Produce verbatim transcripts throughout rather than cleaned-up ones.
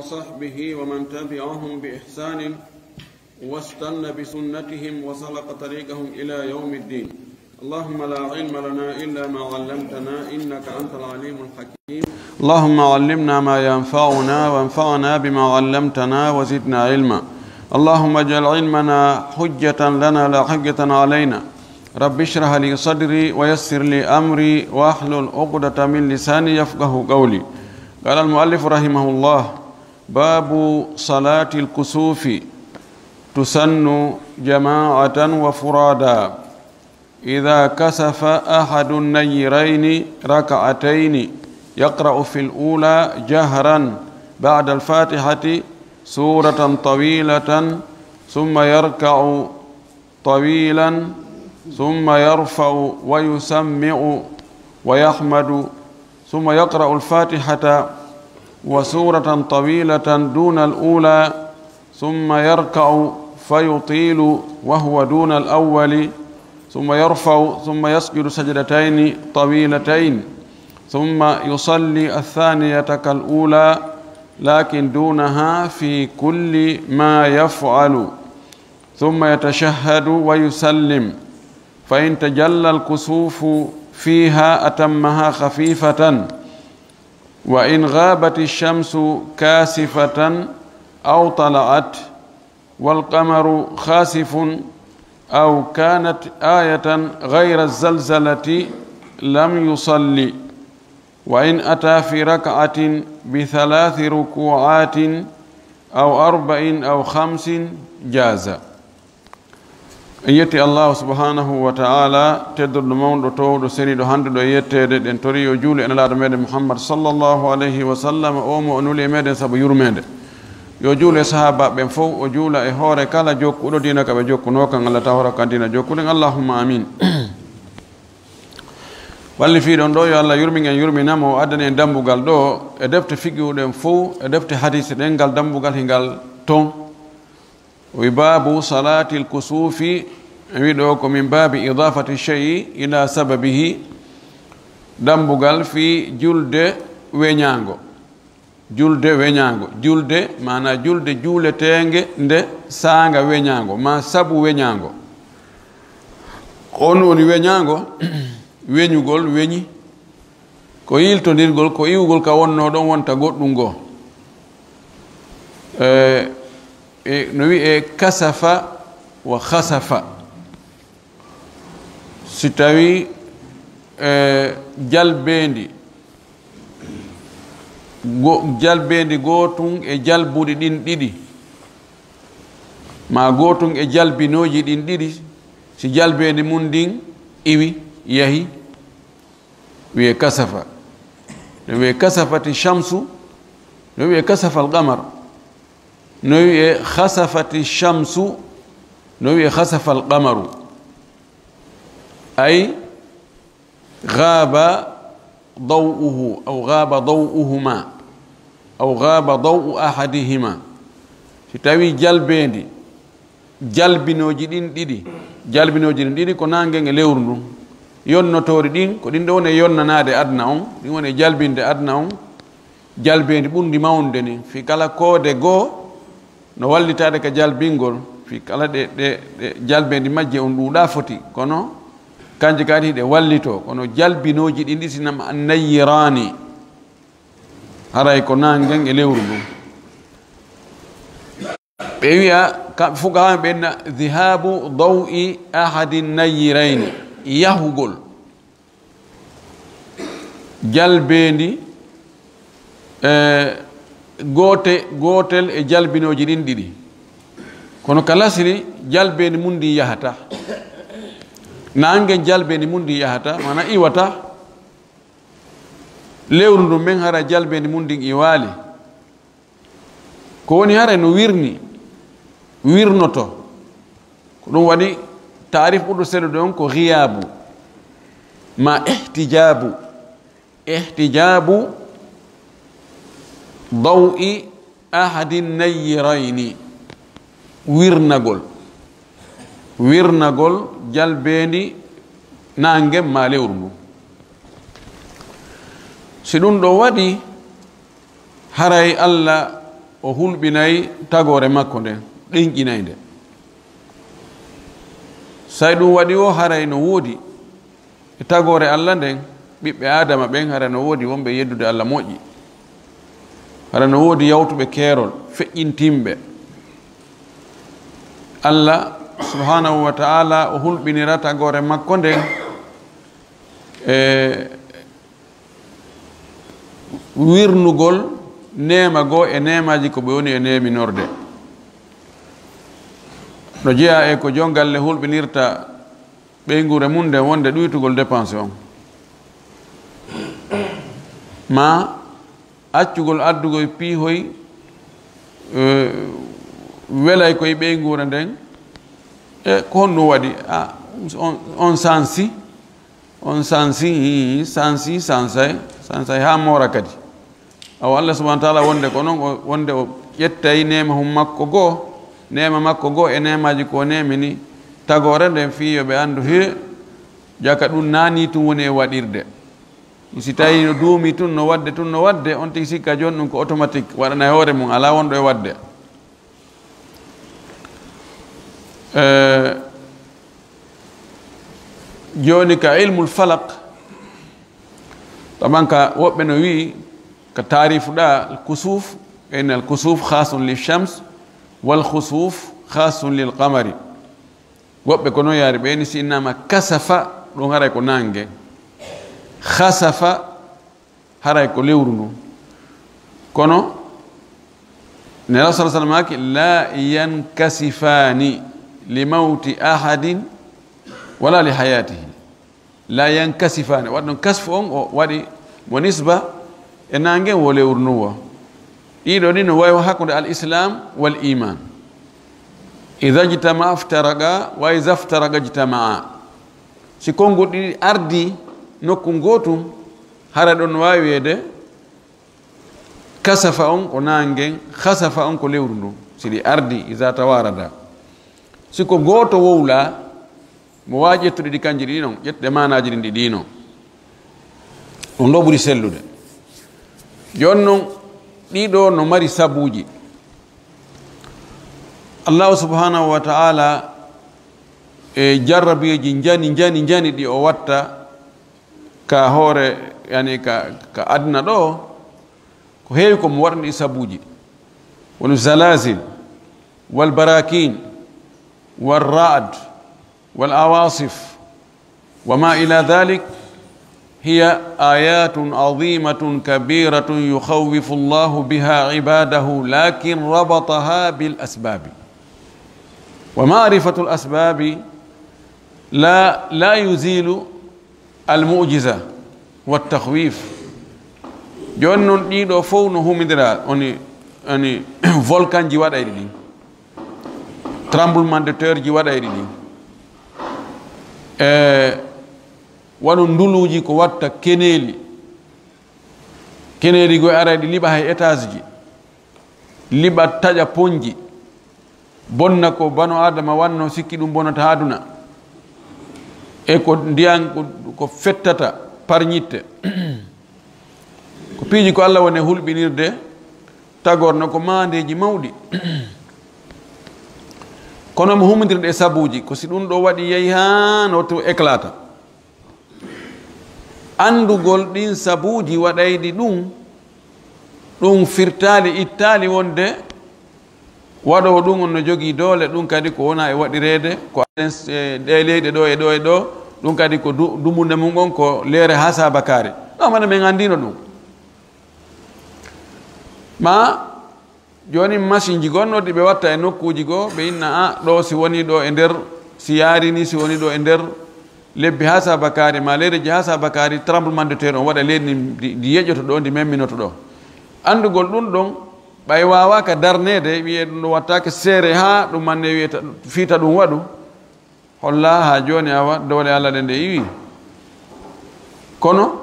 وصحبه ومن تبعهم بإحسان واستن بسنتهم وسلك طريقهم إلى يوم الدين. اللهم لا علم لنا إلا ما علمتنا إنك أنت العليم الحكيم. اللهم علمنا ما ينفعنا وانفعنا بما علمتنا وزدنا علما. اللهم اجعل علمنا حجة لنا لا حجة علينا. رب اشرح لي صدري ويسر لي أمري واحلل عقدة من لساني يفقه قولي. قال المؤلف رحمه الله: باب صلاة الكسوف، تسن جماعة وفرادى. إذا كسف أحد النيرين ركعتين يقرأ في الأولى جهرا بعد الفاتحة سورة طويلة ثم يركع طويلا ثم يرفع ويسمع ويحمد ثم يقرأ الفاتحة وسورة طويلة دون الأولى ثم يركع فيطيل وهو دون الأول ثم يرفع ثم يسجد سجدتين طويلتين ثم يصلي الثانية كالأولى لكن دونها في كل ما يفعل ثم يتشهد ويسلم، فإن تجلى الكسوف فيها أتمها خفيفة، وإن غابت الشمس كاسفة أو طلعت والقمر خاسف أو كانت آية غير الزلزلة لم يصل، وإن أتى في ركعة بثلاث ركوعات أو أربع أو خمس جاز. En yetti Allahu subhanahu wa ta'ala, tedduɗo mawɗo, toowɗo, seniiɗo, handuɗo e yetteede. Ɗen tori yo juule e Nelaaɗo meɗen Muhammad sallallahu alayhi wa sallam, o mo o nuli e meɗen sabu yurmeende. Yo juule e sahaabaaɓe ɓen fow, o juula e hoore kala jokkuɗo diina ka ɓe jokkunoo kan, Allah taw hora kan diina jokkuɗen. Allahumma amin. Wallifiiɗon ɗo, yo Allah yurmin en, yurminamo, o addani en dambugal ɗo e defte fiqihu ɗen fow, e defte hadise ɗen, ngal dambugal hingal ton. O wi: "Baabu salaatil kusuufi", en wi ɗo ko min baabi idaafati shay'i ila sababihi, dambugal fii julde weñaango. Julde weñaango. Julde, maanaa julde juuleteenge nde saanga weñaango, maa sabu weñaango. Ko on woni weñaango, weñugol, weñi. Ko yiltondirgol, ko iwugol ka wonnoo ɗon wonta goɗɗum goo. E, e, no wi'ee kasafa wa khasafa. Si tawii, e, jalbeendi, go-, jalbeendi gootun e jalbuɗi ɗin ɗiɗi, maa gootun e jalbinooji ɗin ɗiɗi, si jalbeendi mun ndin iwi, yahi, wi'ee kasafa. No wi'ee kasafati shamsu, no wi'ee kasafal qamar, no wi'ee khasafati shamsu, no wi'ee khasafal qamaru. Ay, ghaba daw'uhu, aw ghaba daw'uhuma, aw ghaba daw'u ahadihima. Si tawii jalbeendi, jalbinooji ɗin ɗiɗi, jalbinooji ɗin ɗiɗi ko naange e lewru ndun. Yonnotoori ɗin, ko ɗin ɗo woni e yonnanaade aduna on, ɗin woni e jalbinde aduna on, jalbeendi ɓurndi mawnude ni, fii kala koode goo no wallitaade ka jalbingol, fii kala ɗe, ɗe, ɗe jalbeendi majje on ɗuuɗaa foti, kono kanji kadi hiɗe wallitoo, kono jalbinooji ɗin ɗi sinama annayyiraani, haray ko naangen e lewru ndun. Ɓe wi'a, ka-, fuqahaa ɓen na, dhihaabu daw'i ahadi nayyirayni, yahugol jalbeendi, e, goote-, gootel e jalbinooji ɗin ɗiɗi. Kono ka lasli, jalbeendi mun ndin yahata. Naangen jalbeendi mun ndin yahata, maanaa iwata. Lewru ndun men hara jalbeendi mun ndin iwaali. Ko woni haray no wirni, wirnoto. Ko ɗum waɗi taarif ɓurɗo sellude on ko ghiyaabu, ma ihtijaabu. Ihtijaabu daw'i ahadi nayyirayni. Wirnagol. Wirnagol jalbeendi naange ma lewru ndu. Si ɗum ɗo waɗi, haray Alla O hulɓinay tagoore makko nden, ɗenƴinay nde. Say ɗum waɗi o, haray no woodi e tagoore Alla nden, ɓiɓɓe Aadama ɓen, haray no woodi wonɓe yeddude Alla moƴƴi. Haray no woodi yawtuɓe keerol, feƴƴintinɓe. Alla subhanahu wa ta'ala o hulɓinira tagoore makko nden e wirnugol neema goo e neemaaji ko ɓe woni e neeminorde. No jeyaa e ko jon galle hulɓinirta ɓeynguure mum nden wonde ɗuytugol dépense on. Ma accugol addugol piihoy, eh, welay koye ɓeynguure nden. E ko honɗum waɗi? A, on, on sansi, on sansi, sansi, sansay, sansay haa moora kadi. Awa Allah subhanahu wa ta'ala wonde ko non, o, wonde o ƴettay neema hum makko goo, neema makko goo e neemaaji ko o neemini tagoore nden fii yo ɓe anndu, he, jaka ɗum naani tun woni e waɗirde. Si tawi no duumi tun, no waɗde tun, no waɗde, on tigi sikka jooni ɗum ko automatique, waɗana e hoore mum, alaa wonɗo e waɗde. Eh, jooni ka ilmul falak, taman ka woɓɓe no wi'i, ka taarifu ɗa, al kusuf, en al kusuf khasun lil shams, wal khusuf khasun lil qamari. Woɓɓe ko noon yaari, ɓe ni si innama kasafa, ɗum haray ko naange. Khasafa, haray ko lewru ndu. Kono, Nela sallallahu alaihi wasallam maaki, "La yankasifani li mawti ahadin wala li hayatihi." La yankasifani. Waɗi ɗon kasfu on, o waɗi mo nisba e naange wo lewru ndu wo. Ɗiɗo ɗi no wayi hakkunde al islam wal iman. Idha ijtama'a iftaraqa wa idha iftaraqa ijtama'a. Si konnguɗi ɗiɗi ardi nokku gootum, hara ɗon waawi wiyeede kasafa on ko naangen, khasafa on ko lewru ndun. Si ɗi ardi, iza tawarada. Si ko gooto wowla, mo waawi ƴettude ɗi kanji ɗiɗi non, ƴettude maanaaji ɗin ɗiɗi non. Ɗum ɗo ɓuri sellude. Jooni non, ɗiɗo no mari sabuuji. Allahu subhanahu wa ta'ala e jarrabiiji njani, njani, njani ɗi o watta ka hoore, yani ka, ka aduna ɗo, ko heewi ko mo waɗani sabuuji. Woni zalazil, wal barakin, wal ra'd, wal awasif, وما إلى ذلك هي آيات عظيمة كبيرة يخوف الله بها عباده، لكن ربطها بالأسباب. ومعرفة الأسباب لا، لا يزيل المعجزة والتخويف. Jooni non ɗiɗo fow no humindira, oni, oni volcan ji waɗayɗi ɗin. Tremblement de terre ji waɗayɗi ɗin. E wano nduluuji ko watta keneeli. Keneeli go arayɗi liɓa hay étage ji. Liɓa taƴa ponji. Bonna ko bano Adama wanno sikki ɗum bonata haa aduna. E ko ndiyan ko, ko fettata par ñitte. Ko piiji ko Allah woni hulɓinirde, tagorno ko maandeeji mawɗi. Kono mo humondirde e sabuuji, ko si ɗum ɗo waɗi yehi haa no to éclata. Anndugol ɗin sabuuji waɗayɗi ɗum, ɗum firtaali, ittaali wonde waɗoowo ɗum on no jogii doole, ɗum kadi ko wona e waɗireede, ko aden, e ɗe leyɗe ɗo e ɗo e ɗo, ɗum kadi ko du-, dumunde mum on ko leere haa saabakaare. Ɗo mana min anndino ɗum. Ma jooni machine ji gonnooɗi ɓe watta e nokkuuji goo, ɓe inna, a, ɗo si woni ɗo e nder, si yaari ni, si woni ɗo e nder lebbi haa saabakaari, ma leyɗeji haa saabakaari, tremblement de terre on waɗa leydi ndi, ndi yeƴoto ɗo, ndi memminoto ɗo. Anndugol ɗum ɗon, ɓay waawaaka darneede, wiyee ɗum ɗo wattaake seere haa ɗum manne wiyeta, fiita ɗum waɗu, holla haa jooni awa doole Allah ɗe nde iwi. Kono,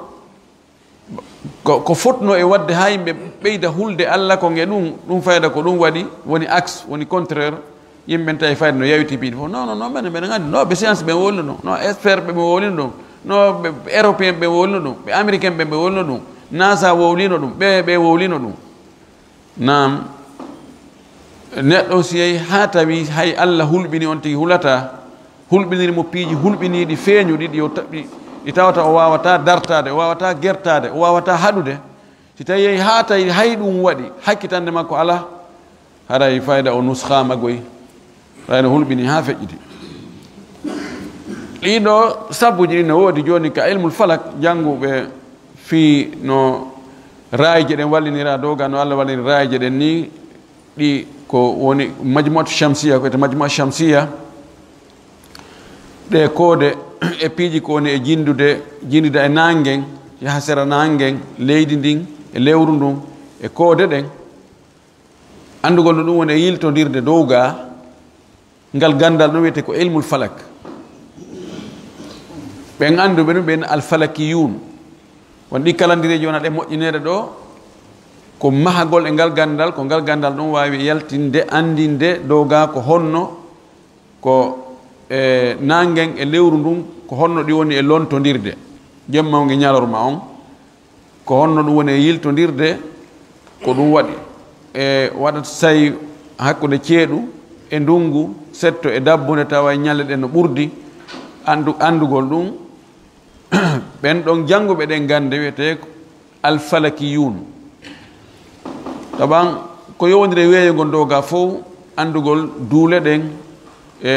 ko, ko fotno e waɗde haa yimɓe ɓeyda hulde Allah kon e ɗum, ɗum fayda ko ɗum waɗi, woni axe, woni contraire, yimɓe ɓen tawi fayda no yawti piiɗi fof. Non, non, non, mbeɗa, mbeɗa nganndi, non, ɓe science ɓe wolno ɗum, non, expert ɓe ɓe wolino ɗum, non, ɓe européen ɓe wolno ɗum, ɓe américain ɓe ɓe wolno ɗum, NASA wowlino ɗum, ɓe, ɓe wowlino ɗum. Naam, Neɗɗo si yehi haa tawi hay Allah hulɓini on tigi hulataa, hulɓiniri mo piiji hulɓiniiɗi feeñuɗi ɗi o taɓi, ɗi tawata o waawataa dartaade, o waawataa gertaade, o waawataa haɗude. Si tawi yehi haa tawi hay ɗum waɗi, hakkitannde makko alaa, haray fayda o nuskhaama goy, haray no hulɓini haa feƴƴiti. Ɗii ɗoo sabuuji ɗi no woodi jooni ka ilmul falak, jannguɓe fii no raayije ɗen wallinira dow ga, no Allah wallini raayije ɗen nii, ɗi ko woni majmuatu shamsiya, ko wiyetee majmuatu shamsiya. Ɗe koode e piiji ko woni e jinndude, jinndude e naangen, yaha sera naangen, leydi ndin e lewru ndun, e koode ɗen. Anndugol no ɗum woni e yiltondirde dow ga, ngal ganndal ɗum wiyetee ko ilmul falak. Ɓen annduɓe ɗum ɓen alfalakiyun. Won ɗi kalandireeji wona ɗe moƴƴineede ɗo, ko mahagol e ngal ganndal, ko ngal ganndal ɗum waawi yaltinde, anndinde dow ga ko honno, ko e naangen e lewru ndun, ko honno ɗi woni e lontondirde jemma on e ñalorma on, ko honno ɗum woni e yiltondirde, ko ɗum waɗi e waɗata say hakkunde ceeɗu e ndungu, setto e dabbunde, tawa e ñalɗe ɗen no ɓurdi, anndu-, anndugol ɗum. Ɓen ɗon jannguɓe ɗen gannde wiyetee ko alfalakiyun. Taban ko yowondiri e weeyo ngon dow ga fow, anndugol duule ɗen e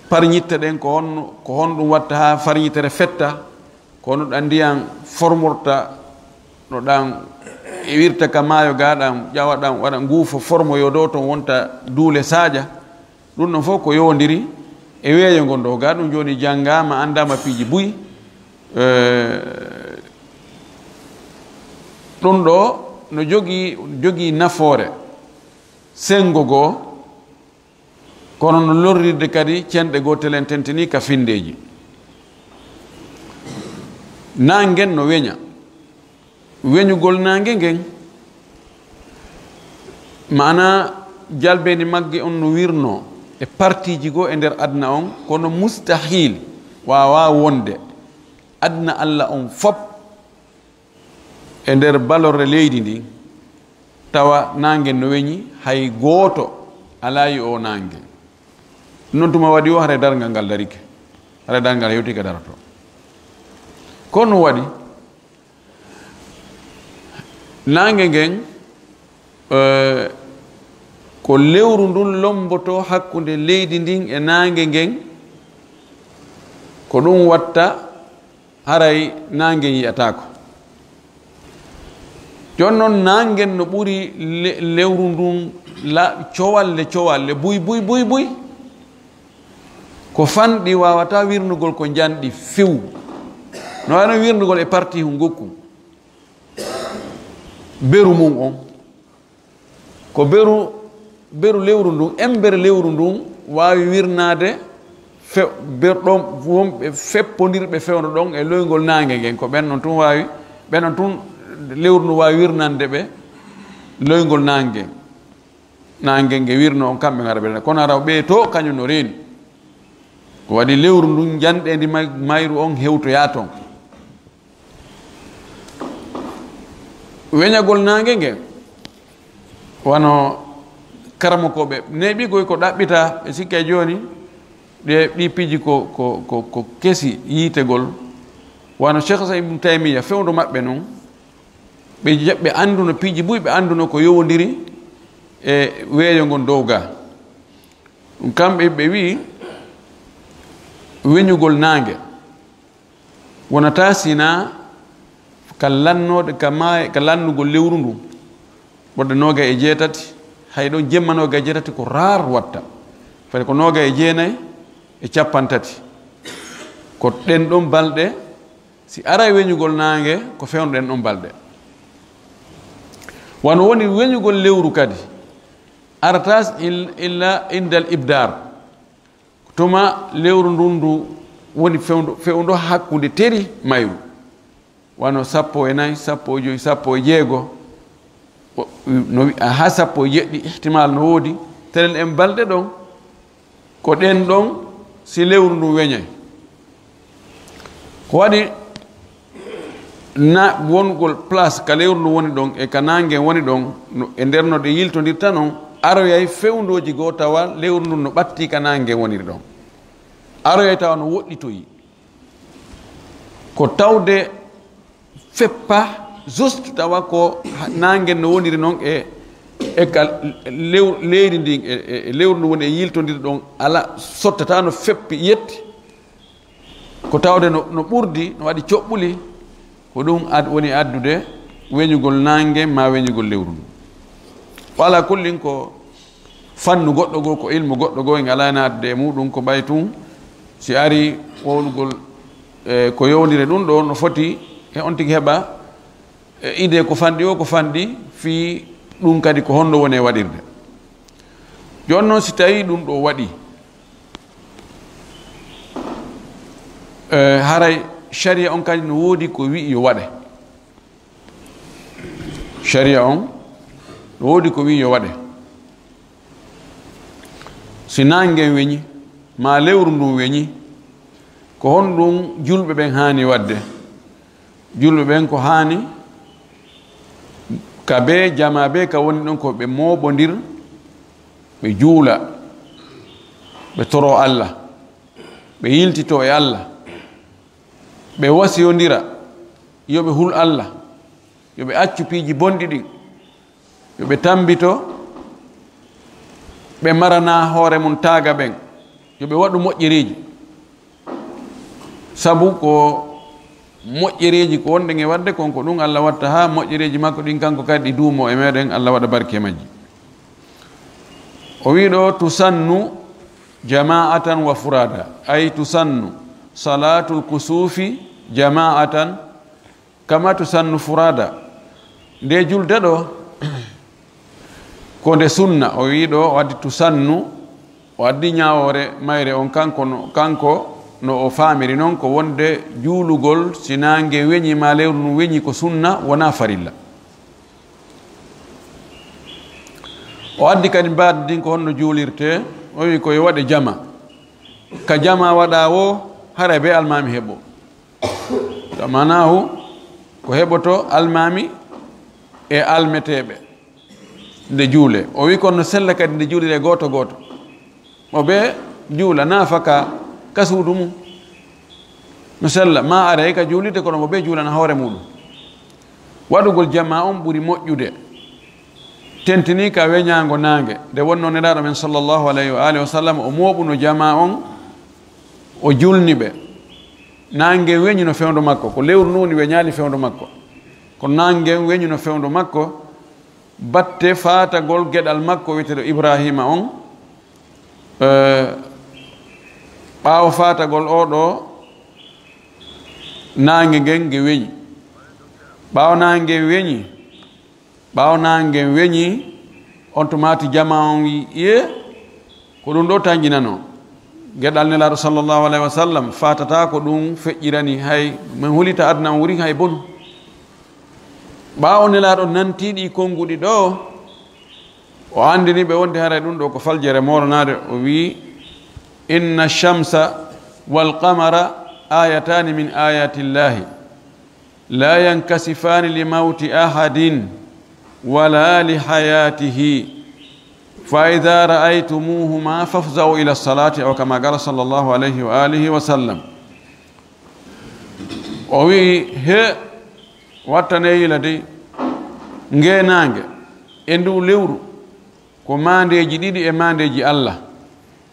parñitte ɗen, ko honno, ko honɗum watta haa farñitere fetta, ko honno ɗan ndiyan formorta, no ɗan iwirta ka maayo ga, ɗan ƴawa, ɗan waɗa nguufo formoyo dow ton, wonta duule saaƴa. Ɗum ɗon fof ko yowondiri e weeyo ngon ɗo. Ga ɗum jooni janngaama, anndaama piiji buy. Eh, ɗum ɗo no jogii, jogii nafoore senngo goo, kono no lorrirde kadi cenɗe goo telen tentinii ka finndeeji. Naangen no weña. Weñugol naange ngen, maanaa jalbeendi magge on no wirnoo e partiiji goo e nder aduna on, kono mustahil waawaa wonde aduna Alla on fop e nder balorre leydi ndin, tawa naange no weñi, hay gooto alaa yi'oowo naange. Ɗum noon tuma waɗi o, haray darngal ngal darike, haray darngal hewtike daroto. Ko ɗum waɗi, naange ngen, eh, ko lewru ndun lombotoo hakkunde leydi ndin e naange ngen, ko ɗum watta haray naange yi'ataako. Jooni noon, naange no ɓuri le-, lewru ndun la-, cowalle, cowalle, buy, buy, buy, buy. Ko fanɗi waawataa wirnugol ko njanɗi few. No waawi noon wirnugol e parti hun gokkun. Beru mun on. Ko beru, beru lewru ndun, embere lewru ndun waawi wirnaade fe-, ber-, ɗon wonɓe feppondirɓe fewndo ɗon e loyngol naange ngen. Ko ɓen on tun waawi, ɓen on tun lewru ndun waawi wirnande ɓe loyngol naange ngen. Naange nge wirno on kamɓe ngara ɓe rena. Kono hara ɓe to kañum no reeni. Ko waɗi lewru ndun njanɗeendi may-, mayru on hewtoyaa ton. Weñagol naange nge, wano karamokooɓe neeɓi koy ko ɗaɓɓitaa, ɓe sikka jooni, ɗe ɗi piiji ko, ko, ko, ko kesi yiitegol. Wano Cheikh Islam Ibn Taymiyya, fewndo maɓɓe non, ɓe je-, ɓe annduno piiji buy, ɓe annduno ko yowondiri e weeyo ngon dow ga. Ɗum kamɓe ɓe wi'i, weñugol naange wonataa sinaa ka lannoode, ka maay-, ka lannugol lewru ndu. Ɓurɗe noogay e jeetati, hay ɗon jemma noogay e jeetati ko raar watta. Fay ko noogay e jeenay e cappanɗe tati. Ko ɗen ɗon balɗe, si aray weñugol naange, ko fewndo ɗen ɗon balɗe. Wano woni weñugol lewru kadi, arataa il-, illa indal ibdaar. Tuma lewru ndun ndu woni fewndo, fewndo hakkunde teri mayru. Wano sappo e nayi, sappo e jowi, sappo e jeego. O, no wi-, haa sappo e jeɗɗi, ihtimal no woodi. Telen en balɗe ɗon, ko ɗen ɗon si lewru ndun weñay. Ko waɗi Na wongol place ka lewru ndun woni ɗon e ka naange woni ɗon, no, e nder no ɗe yiltondirta non, aroyay fewndooji goo tawa lewru ndun no ɓattii ka naange woniri ɗon. Aroyay tawa no woɗɗitoyi. Ko tawde feppa juste tawa ko naange no woniri non e, e ka lew-, leydi ndin e, e, e lewru ndun woni e yiltondirde ɗon, ala, sottata no feppi yetti. Ko tawde no, no ɓurdi, no waɗi coɓɓuli, ko ɗum ad-, woni addude weñugol naange maa weñugol lewru ndun. Wa ala kullin, ko fannu goɗɗo goo, ko ilmu goɗɗo goo, en alaa naatde e muɗum, ko ɓay tun si ari wowlugol, e, ko yowndiri ɗum ɗoo, no foti e on tigi heɓa, e, idée ko fanɗi o, ko fanɗi fii ɗum kadi ko honno woni e waɗirde. Jooni non, si tawii ɗum ɗoo waɗii, e, haray sharia on kadi no woodi ko wi'i yo waɗe. Sharia on no woodi ko wi'i yo waɗe. Si naange weñi, maa lewru ndun weñi, ko honɗum julɓe ɓen haani waɗde? Julɓe ɓen ko haani ka bee jamaa bee ka woni ɗon, ko ɓe mooɓondir, ɓe juula, ɓe toroo Allah, ɓe yiltitoo e Allah, ɓe wasiyondira yo ɓe hul Allah, yo ɓe accu piiji bonɗi ɗin, yo ɓe tambito, ɓe marana hoore mun taaga ɓen, yo ɓe waɗu moƴƴereeji. Sabu ko moƴƴereeji ko wonɗen e waɗde kon, ko ɗum Allah watta haa moƴƴereeji makko ɗin kanko kadi ɗi duumoo e meɗen, Allah waɗa barke e majji. O wii ɗoo, "Tusannu jama'atan wa furada", ay tusannu salatul kusufi jama'atan kama tusannu furada. Nde julde ɗoo, ko nde sunna. O wii ɗoo, o addi tusannu, o addi ñaawoore mayre on, kanko no, kanko no o faamiri non ko wonde juulugol si naange weñi maa lewru ndun weñi ko sunna, wonaa farilla. O addi kadi mbaadi ndin ko honno juulirtee, o wii ko yo waɗe jama. Ka jama waɗaa woo, haray bee almaami heɓoo. Tamanahu ko heɓoto almaami e almeteeɓe nde juule. O wii kono no sella kadi nde juuliree gooto gooto. Mo ɓe juula nafa ka, ka suudu mum. No sella, ma are ka juulirde kono mo ɓe juulana hoore muɗum. Waɗugol jama on ɓuri moƴƴude. Tentini ka weñaango naange. Nde wonno Nelaaɗo men sallallahu alayhi wa alihi wa sallam, o mooɓuno jama on, o julni ɓe. Naange weñi no fewndo makko, ko lewru ndu woni weñaali fewndo makko. Ko naange weñi no fewndo makko, batte faatagol geɗal makko wiyeteeɗo Ibrahima on, eh, ɓaawo faatagol oo ɗoo naange ngen nge weñi. Ɓaawo naange ngen weñi, Ɓaawo naange ngen weñi, on tuma tigi jama on wi, "Iye, ko ɗum ɗoo tanƴinanoo. Geɗal Nelaaɗo sallallahu alayhi wa sallam faatataa ko ɗum feƴƴirani, hay min hulita aduna on wuri hay bonu." Ɓaawo Nelaaɗo nanti ɗii konnguɗi ɗoo, o anndini ɓe wonde haray ɗum ɗoo ko faljere mooranaade. O wi, "Inna shamsa wal qamara ayatani min ayatillahi." لا ينكسفان لموت أحد ولا لحياته، فإذا رأيتموهما فافزعوا إلى الصلاة، أو كما قال صلى الله عليه وآله وسلم. O wi'i, he wattane yila dey, ngee naange e nduu lewru, ko maandeeji ɗiɗi e maandeeji Allah.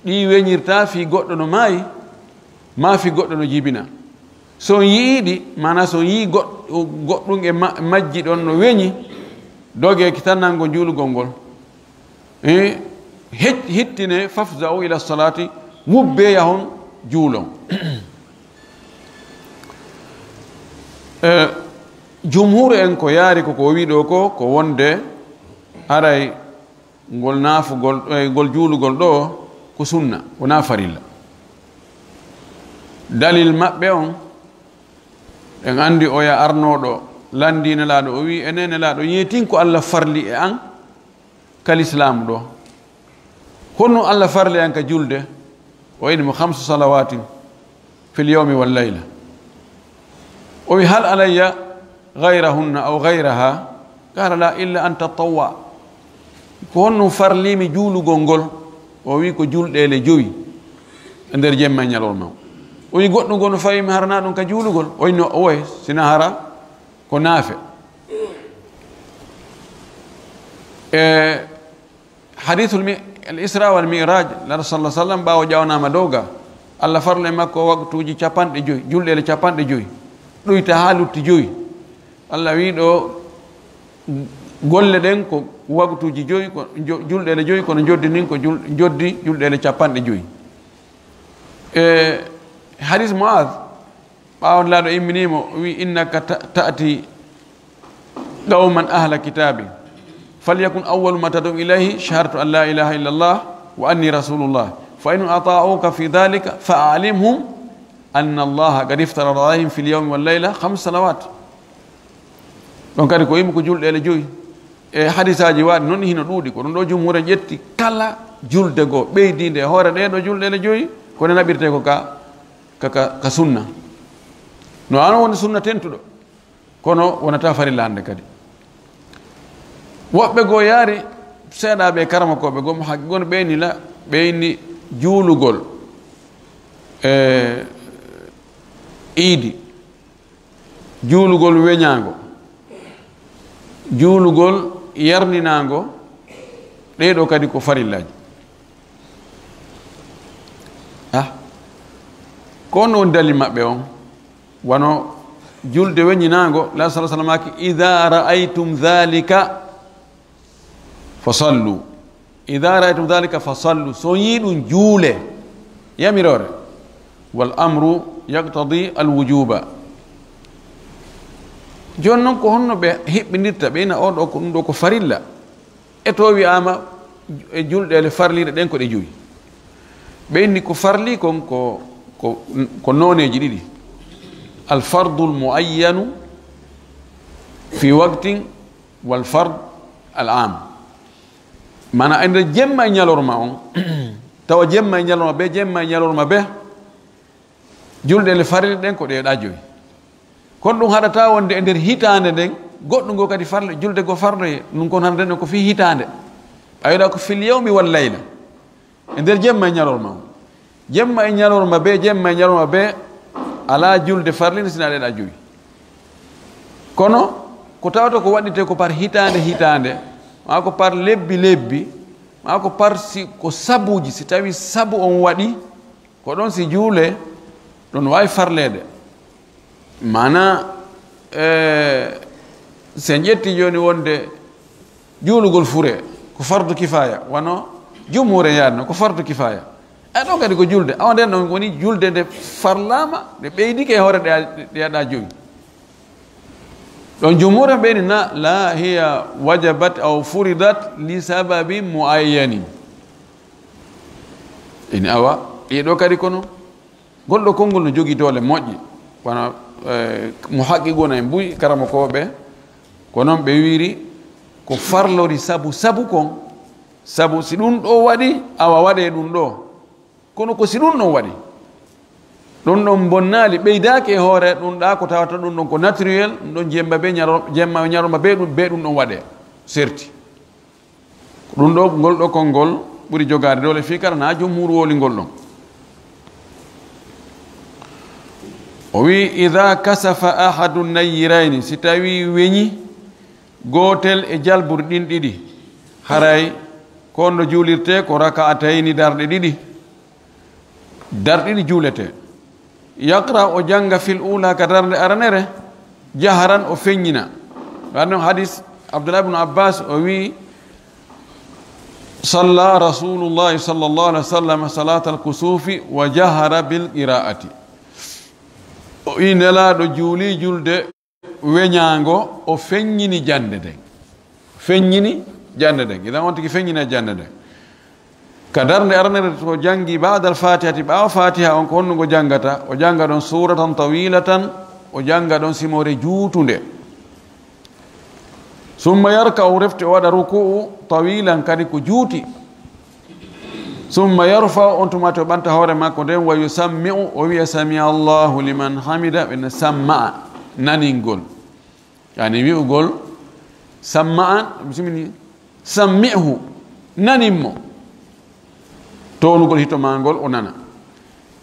Ɗi weñirta fii goɗɗo no maayi, maa fii goɗɗo no jibina. So on yi'ii ɗi, maanaa so on yi'ii goɗ-, goɗɗum e ma-, majji ɗon no weñi, dogee ki tan nanngo juulugol ngol. E, hec-, hittine, "fafza'u ila salati", wubbee yahon juulon. E, jumhur en ko yaari ko, ko o wi'i ɗoo ko, ko wonde haray ngol naafugol, eh, ngol juulugol ɗoo ko sunna, wonaa farilla. Dalil maɓɓe on, en anndi oya arnooɗo lanndii Nelaaɗo, o wi'i, "Enen Nelaaɗo, yeetin ko Allah farli e an ka lislaamu ɗoo. Honno Allah farli e an ka julde?" O wi'i mo, "Khamsu salawatin fil yawmi wal layla." O wi'i, "Hal alayya غيرهن أو غيرها؟ قال: لا، إلا أن تطوع. Ko honno farlimi juulugol ngol? O wi ko julɗeele jowi e nder jemma e ñalorma. O wi goɗɗum ngol no fawimi hara na ɗum ka juulugol? O wi no, owoye, sina hara ko naafe. E hadithul mi-, al Isra wal Mi'raj, Nulaaɗo sallallahu alaihi wasallam ɓaawo ƴawnama dow ga, Allah farli e makko waktuuji capanɗe joyi, julɗeele capanɗe joyi, ɗuyta haa lutti joyi. Allah wi ɗo golle ɗen ko waktuuji joyi, ko jo-, julɗeele joyi, kono joddi ndin ko jul-, joddi julɗeele capanɗe joyi. E hadis Mu'adh, ɓaawo Nulaaɗo immini mo, o wi: إنك ت-، تأتي قوما أهل كتاب، فليكن أول ما تدعوهم إليه شهادة أن لا إله إلا الله وأني رسول الله، فإن أطاعوك في ذلك فأعلمهم أن الله قد افترض عليهم في اليوم والليلة خمس صلوات. Ɗon kadi ko yimɓe ko julɗeele joyi. E hadisaaji waaɗi noon hino ɗuuɗi, ko ɗum ɗo jumhuur en ƴetti kala julde goo ɓeydiinde e hoore ɗee ɗo julɗeele joyi, ko nde naɓirtee ko ka, ka, ka, ka sunna. No ano woni sunna tentuɗo, kono wonata farilla hannde kadi. Woɓɓe goo yaari seeɗaaɓe e karamokooɓe goo mo haqqi goo no ɓeyni la, ɓeyni juulugol e iidi. Juulugol weñaango, juulugol yarninaango, ɗee ɗoo kadi ko farillaaji. Ah, ko on woni dalil maɓɓe on? Wano julde weñinaango, Nulaaɗo sallallahu alaihi wasallam maaki: إذا رأيتم ذلك فصلوا، إذا رأيتم ذلك فصلوا. So on yii ɗum, juulee. Yamiroore. والأمر يقتضي الوجوب. Jooni non, ko honno ɓe hiɓɓindirta? Ɓe ina on ɗo ko ɗum ɗo ko farilla. E to wi'aama e julɗeele farliiɗe ɗen ko ɗe jowi. Ɓe inni ko farli kon ko, ko, ko nooneeji ɗiɗi. الفرض المعين في وقت والفرض العام. Maanaa e nder jemma e ñalorma on, tawa jemma e ñalorma bee, jemma e ñalorma bee, julɗeele farliiɗe ɗen ko ɗe ɗa jowi. Kono ɗum haɗata wonde e nder hitaande nden, goɗɗum ngo kadi farle, julde goo farloye, ɗum kon hannde ɗen ko fii hitaande. Ɓayda ko في اليوم والليلة. E nder jemma e ñalorma on. Jemma e ñalorma bee, jemma e ñalorma bee, alaa julde farlinde sina ɗe ɗa jowi. Kono ko tawata ko waɗirtee ko par hitaande hitaande, maa ko par lebbi lebbi, maa ko par si, ko sabuuji, si tawi sabu on waɗi, ko ɗon si juulee, ɗon waawi farleede. Maanaa, e, si en ƴetti jooni wonde juulugol furee ko fardu kifaaya, wano jumhuur en yaadno ko fardu kifaaya. E ɗon kadi ko julde, awa nden ɗon woni julde nde farlaama, nde ɓeydike e hoore ɗe a, ɗe aɗa jowi. Ɗon jumhuur en ɓeyni na, لا، هي وجبت أو فرضت لسبب معين. Ina awa, ɗee ɗoo kadi kono. Ngol ɗoo konngol no jogii doole moƴƴe, wano, eh, mo haqqi gona en buy karamokooɓe, ko noon ɓe wiiri ko farlori sabu, sabu kon, sabu si ɗum ɗoo waɗi, awa waɗee ɗum ɗoo. Kono ko si ɗum ɗon waɗi, ɗum ɗon bonnaali, ɓeydaaki e hoore ɗum ɗaa ko tawata ɗum ɗon ko naturel, ɗum ɗon jemma bee ñaro-, jemma e ñalorma bee ɗum, bee ɗum ɗon waɗee, serti. Ko ɗum ɗo, ngol ɗo konngol ɓuri jogaade doole fii kala na jumhuur wowli ngol ɗon. O wi'i, إذا كسف أحد النيرين, si tawii weñi gootel e jalburi ɗin ɗiɗi, haray ko no juulirtee ko raka'atayni, darɗe ɗiɗi. Darɗe ɗiɗi juuletee. يقرأ, o jannga, في الأولى, ka darnde aranere, جهرا, o feññina. Ɗum ɗon hadis Abdullah ibn Abbas, o wi'i, صلى رسول الله صلى الله عليه وسلم صلاة الكسوف وجهر بالقراءة. O wi'i Nelaaɗo juuli julde weñaango, o feññini jannde nden. Feññini jannde nden. Idan on tigi feññini jannde nden. Ka darnde aranere to janngi بعد الفاتحة, ɓaawo Fatiha on, ko honno ngo janngata? O jannga ɗon سورة طويلة, o jannga ɗon simoore juutunde. ثم يركع, o refti o waɗa ruku'u طويلا, kadi ko juuti. ثم يرفع, on tuma to ɓanta hoore makko nden, ويسمع, o wi'a سمع الله لمن حمده, ɓe samma'a, naningol. Yani wi'ugol samma an, bisimini, sammi'hu, nanin mo. Toonugol hito maa ngol o nana.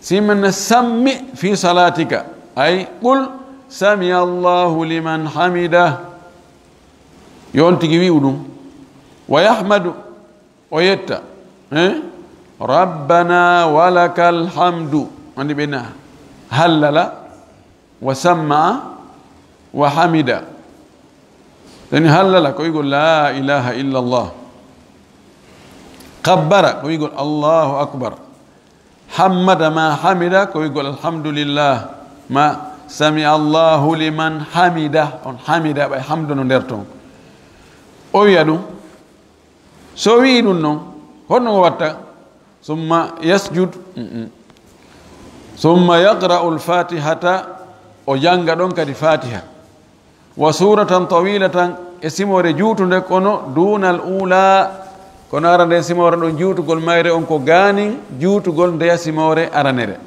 Simanna sammi fi salatika, ay qul sami Allahu liman hamida. Yon tigi wi'u ɗum. Wa yahmadu, o yetta. Eh? Rabbana walakal hamdu. Andi ɓe na hallala. Wa samma wa hamida. Tani hallala ko wi'ugol la ilaha illa Allah. Kabbara ko wi'ugol Allahu akbar. Hammada ma hamida ko wi'ugol alhamdulillah. Ma sami Allahu liman hamida. On hamida ɓay hamdu no nder ton. O wi'a ɗum. So wi'i ɗum non, honno o watta? Summa yasjud. Mm-mm. Summa yaqra'u al-fatihata, o janga ɗon kadi fatiha. Wa suratan tawilatan, e simore juutunde, kono dunal ula, kono ara nde simore ɗon juutugol mayre on ko gaanin juutugol ndeya simore aranere.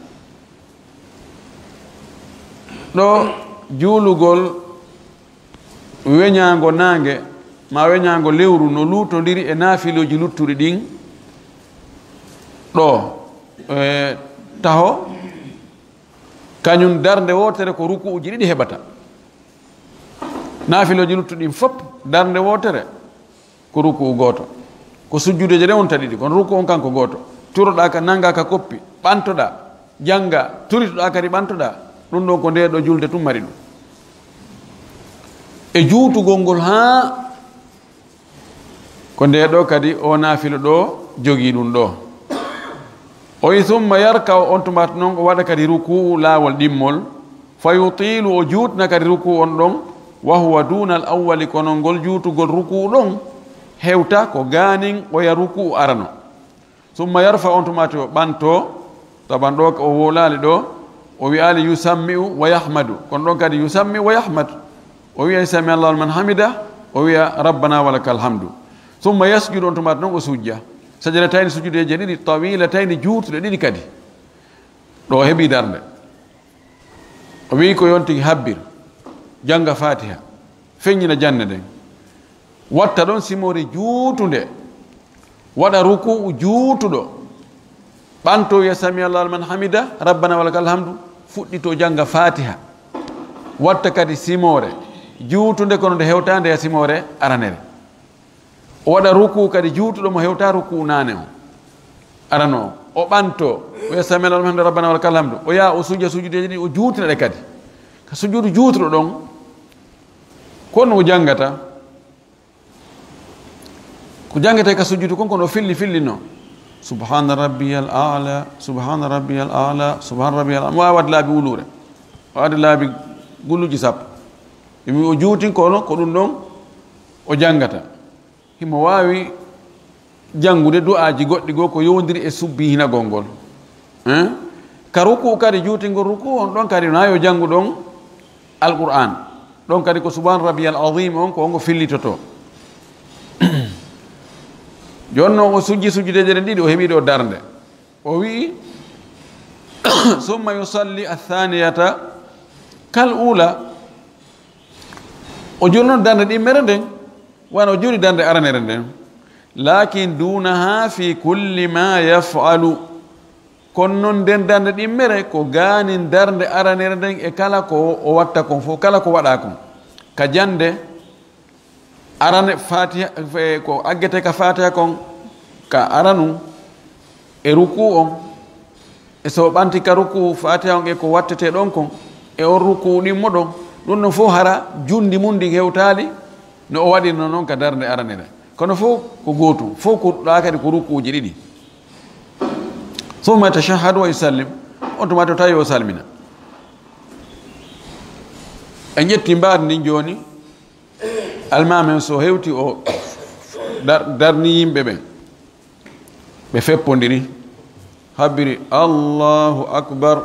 Ɗo juulugol weñaango naange, ma weñaango lewru no luutondiri e naafilooji luttuɗi ɗin ɗo, e, taho, kañum darnde wootere ko rukuuji ɗiɗi heɓata. Naafilooji luttuɗi ɗin fof darnde wootere ko ruku'u gooto. Ko sujjudeeje ɗen wonta ɗiɗi, kono ruku'u on kanko gooto. Turoɗaa ka, nanngaa ka koppi, ɓantoɗaa, janngaa, turitoɗaa kadi ɓantoɗaa. Ɗum ɗon ko ndee ɗoo julde tun mari ɗum. E juutugol ngol haa ko ndee ɗoo kadi o naafilo ɗoo jogii ɗum ɗoo. O wi, "Summa yarka'u", on tuma non o waɗa kadi ruku'u laawol ɗimmol. Fa yutilu, o juutna kadi ruku on ɗon, wa huwa duna al awwali, kono ngol juutugol ruku ɗon hewta ko gaanin oya ruku arano. Summa yarfa, on tuma to ɓanto, taban ɗo o wolaali ɗo, o wi'aali yusammi'u wa yahmadu, kono ɗon kadi yusammi'u wa yahmadu. O wi'a sami Allahu liman hamida, o wi'a rabbana wa lakal hamdu. Summa yasjudu, on tuma non o sujja. Sajadatayni, sujudeeje ɗiɗi, tawilatayni, juutuɗe ɗiɗi kadi. Ɗo o heɓi darnde. O wi'i ko yonti habbir, jannga Fatiha, feññina jannde nden. Watta ɗon simore juutunde, waɗa ruku'u juutuɗo, ɓanto wi'a sami Allahu liman hamida, rabbana wa lakal hamdu, fuɗɗito jannga Fatiha. Watta kadi simore juutunde kono nde hewtaande e simore aranere. O waɗa ruku kadi juutuɗo mo hewta ruku naane o. Arano o. O ɓanto, o wi'a sami Allahu liman hamida, rabbana wa lakal hamdu. O yaha o suja sujudeeje ɗiɗi, o juutina ɗe kadi. Ka sujudu juutuɗo ɗon, ko no o janngata? Ko janngata ka sujudu kon, kono o filli filli no. Subhana rabbiyal a'la, subhana rabbiyal a'la, subhana rabbiyal a'la. Mo wawi wadde laabi wuluure. O addi laabi gulluji sappo. Emi o juutin kono ko ɗum ɗon o janngata. Himo waawi janngude du'aaji goɗɗi goo ko yowondiri e subbihinagol ngol. Hein? Ka ruku kadi, juutingol ruku on ɗon kadi, na yo janngu ɗon Alqur'aan. Ɗon kadi ko Subhaana Rabbiyal Aziim on, ko ongo fillitoto. Jooni non o sujji sujjudeeje ɗen ɗiɗi, o heɓi ɗo darnde. O wi'i, "Summa yusalli athaniyata kal ula." O julno darnde ɗimmere nden, wano o juli darnde aranere nden. "Lakin dunaha fi kulli ma yaf'alu." Kono non nden darnde ɗimmere ko gaanin darnde aranere nden e kala ko o watta kon fof, kala ko waɗa kon. Ka jannde, arane Fatiha, e ko aggete ka Fatiha kon, ka aranu, e ruku on, e so ɓanti ka ruku Fatiha on, e ko wattete ɗon kon, e on ruku ɗimmo ɗon, ɗum ɗon fof hara jundi mun ndin hewtaali no o waɗirno non ka darnde aranere. Kono fof ko gootum, fof ko ɗa kadi ko rukuuji ɗiɗi. Summa yatashahhadu wa yusallim, on tuma to tawi o salmina. En ƴetti mbaadi ndin jooni. Almaami on so hewti o dar-, darni yimɓe ɓen, ɓe feppondiri, habbiri Allahu Akbar,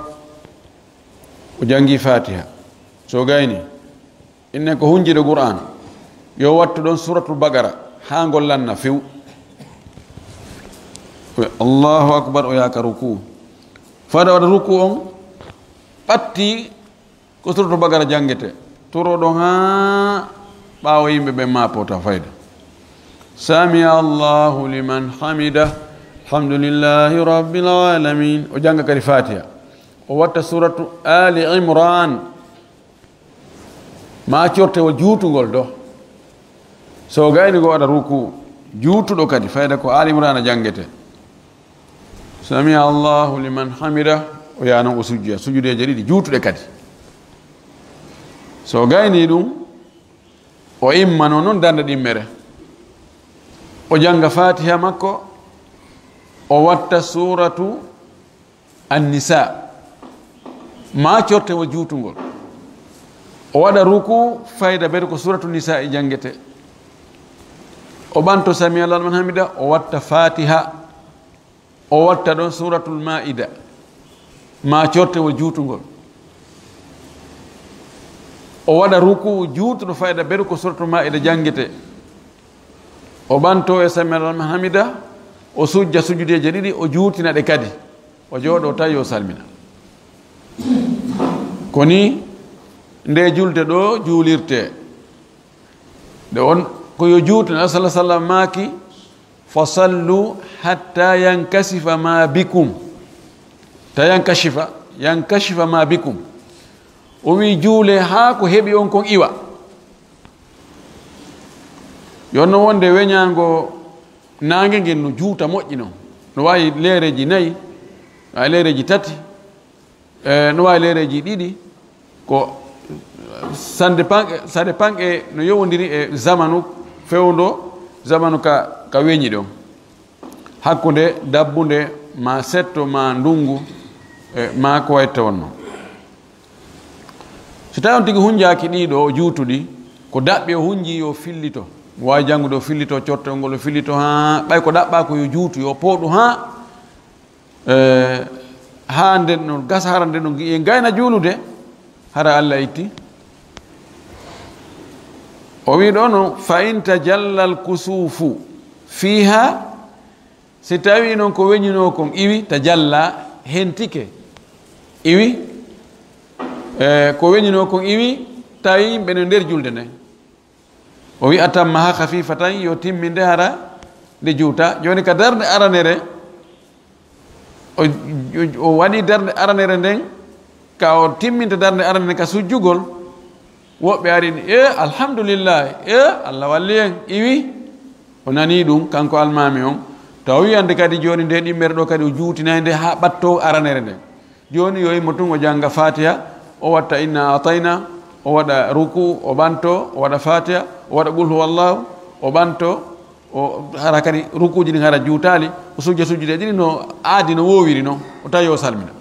o jangi Fatiha. So gayni, innen ko hunjiɗo Qur'an, yo wattu ɗon Suratul Baqara haa ngol lanna few. O Allahu Akbar, o yaaka ruku. Fada waɗa ruku on, ɓatti ko Suratul Baqara jangete. Toroɗon haa ɓaawo yimɓe ɓen maapota fayda. Sami Allahu liman hamida. Alhamdulillahi rabbil alamin. O jannga kadi Fatiha. O watta suratu Ali Imran. Ma corte wo juutungol ɗo. So gayni go waɗa ruku, juutuɗo kadi, fayda ko Ali Imran janngete. Sami Allahu liman hamida, o yaha non o sujjoya, sujudeeje ɗiɗi juutuɗe kadi. So gayni ɗum, o immano non darnde ɗimmere. O jannga Fatiha makko, o watta suratu An-Nisa. Ma corte wo juutungol. O waɗa ruku, fayda ɓeɗe ko suratu Nisa e janngete. O ɓanto Sami Allahu liman hamida, o watta Fatiha. O watta ɗon suratul Maida. Ma corte wo juutungol. O waɗa ruku juutuɗo fayda ɓeɗe ko suratul Maida janngete. O ɓanto e Sami Allahu liman hamida, o sujja sujudeeje ɗiɗi, o juutina ɗe kadi. O jooɗo tawi o salmina. Ko ni nde julde ɗo juulirte. Nde on ko yo juutu, Nabi sallallahu alaihi wasallam maaki, "Fasallu hatta yankashifa ma bikum." Ta yankashifa, yankashifa ma bikum. O wi, "Juule haa ko heɓi on kon iwa." Yo no wonde weñaango naange ngen no juuta moƴƴi non. No waawi leereeji nayi, waawi leereeji tati, e, no waawi leereeji ɗiɗi. Ko ça dépend, ça dépend e no yowondiri e zamanu fewndo, zamanu ka, ka weñi ɗon. Hakkunde dabbunde, ma setto, ma ndungu, e, ma ko wayta wonno. So tawi on tigi hunjaaki ɗiɗo o juutuɗi, ko daɓɓi o hunji yo fillito. Mo waawi janngude o fillito, cortol ngol o fillito haa, ɓay ko ɗaɓɓaa ko yo juutu, yo pooɗu haa, e, haa nden no gasa hara nden no en gayna juulude, hara Allah itti. O wi ɗo no, "Fa in tajallal kusufu fiha." Si tawi non ko weñunoo kon iwi, tajalla, hentike, iwi, e, ko weñunoo kon iwi, tawi yimɓe no nder julde nden. O wi, "Atammaha khafifatan", yo timminde hara nde juuta. Jooni ka darnde aranere, o, o, o waɗi darnde aranere nden, ka o timminta darnde aranere ka sujjugol, woɓɓe ari, "E, alhamdulillahi, e, Allah walli en, iwi." O nani ɗum, kanko almaami on. Taw wiyande kadi jooni nde ɗimmere ɗo kadi o juutinay nde haa ɓatto aranere nde. Jooni yo immo tun o jannga Fatiha, o watta Inna Atayna, o waɗa ruku, o ɓanto, o waɗa Fatiha, o waɗa Qul huwallahu, o ɓanto, o hara kadi rukuuji ɗin hara juutaali, o sujja sujjude ɗiɗi no aadi no woowiri non, o tawi o salmina.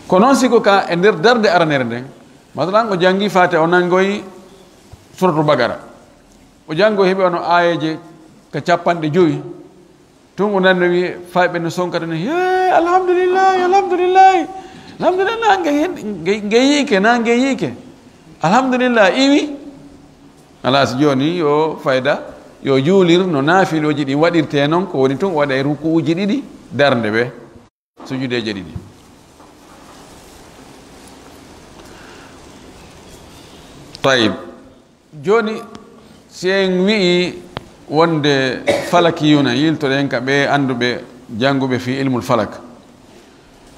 Ko noon sigo ka e nder darnde aranere nden, masalan o janngi Fatiha, o nanngoyi Suratul Baqara, o janngoyi heɓi wano aayeeje ka capanɗe jowi, tun o nani no wiye fayɓe no sonka tan, "He, alhamdulillahi, alhamdulillahi, alhamdulillah, nge hen, nge, nge yiike, na nge yiike. Alhamdulillah, iwi." Alaa si jooni yo fayda, yo juulir no naafilooji ɗin waɗirtee non, ko woni tun o waɗa e rukuuji ɗiɗi darnde ɓe, sujudeeje ɗiɗi. Tayib. Jooni, si en wi'i wonde falakiyuuna, yiltoɗen ka ɓe annduɓe, jannguɓe fii ilmul falak.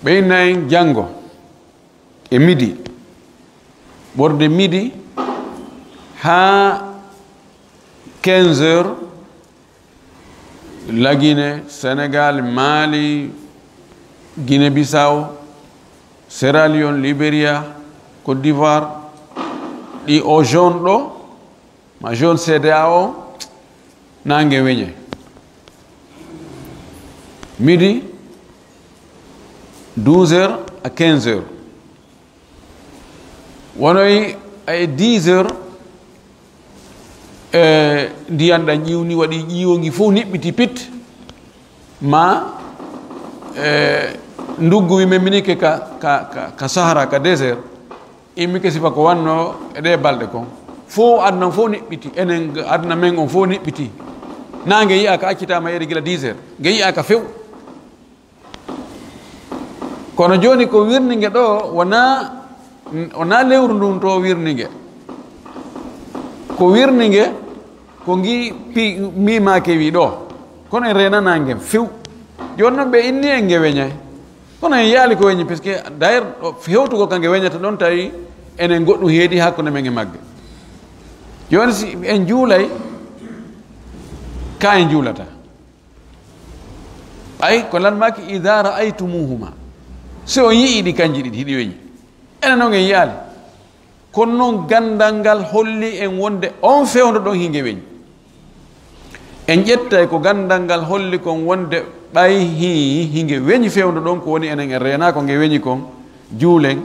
Ɓe inna en janngo e midi, ɓorde midi haa quinze heures, La Guinée, Sénégal, Mali, Guinée-Bissau, Sierra Leone, Liberia, Côte d'Ivoire, ɗi o zone ɗo, ma zone C D A O, nange weñe. Midi, douze heures à quinze heures. Wonoy ay dix heures, e, ndiyan ɗan ƴiwni, waɗi ƴiwongi fof niɓɓiti pit, ma, e, nduggu wi men minike ka, ka, ka, ka Sahara, ka désert, immike sifa ko wanno e ɗe balɗe kon. Fof aduna fof niɓɓiti, enen aduna men on fof niɓɓiti. Na nge yi'a ka accitama yeɗi gila dix heures, nge yi'a ka few. Kono jooni ko wirni nge ɗo wonaa O na lewru ndun to wirni nge. Ko wirni nge, ko ngi pi-, miimaake wi ɗo. Kono en reenana ngen few. Jooni non ɓe inni en nge weñay. Kono en yaali ko weñi, parce que d'ailleurs, ɗo hewtugol ka nge weñata ɗon, tawi enen goɗɗum heedi hakkunde men e magge. Jooni si en juulay, ka en juulata. Ɓay ko lan maaki, "Idha ra'aytumuhuma." Si on yi'i ɗi kanji ɗiɗi, hiɗi weñi. Enen non en yaali. Kono non gandal ngal holli en wonde on fewndo ɗon hinge weñi. En ƴettay ko gandal ngal holli kon wonde ɓay hi-, hinge weñi fewndo ɗon, ko woni enen en reena ko nge weñi kon, juulen.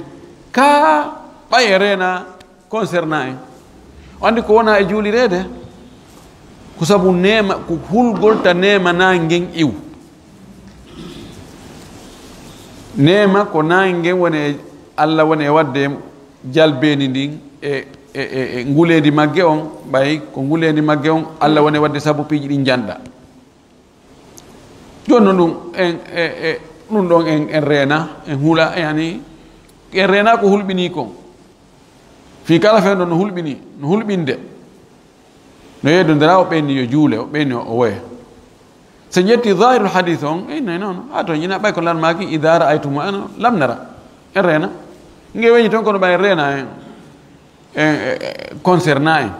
Ka ɓay e reena, concernant en. O andi ko wona e juulireede, ko sabu neema, ko hulgol ta neema naangen iw. Neema ko naangen woni e, Alla woni e wadde jalbeeni ndin e, e, e, e nguleendi magge on, ɓay ko nguleendi magge on, Alla woni e wadde sabu piiji ɗin janɗa. Jooni non ɗum en, e, e, ɗum ɗon en, en reena, en hula, yani, en reena ko hulɓinii kon. Fii kala fewndo no hulɓinii, no hulɓinde. No yeddondira, o ɓeyni yo juule, o ɓeyni o woye. So ƴetti zahirul hadith on, e, no, no, no. A to ina ɓay ko lan maaki, "Idha ra'aytumu", ano, lamnara, en reena. Nge weñi ton kono ɓay reena en, en, e, e, concernant en.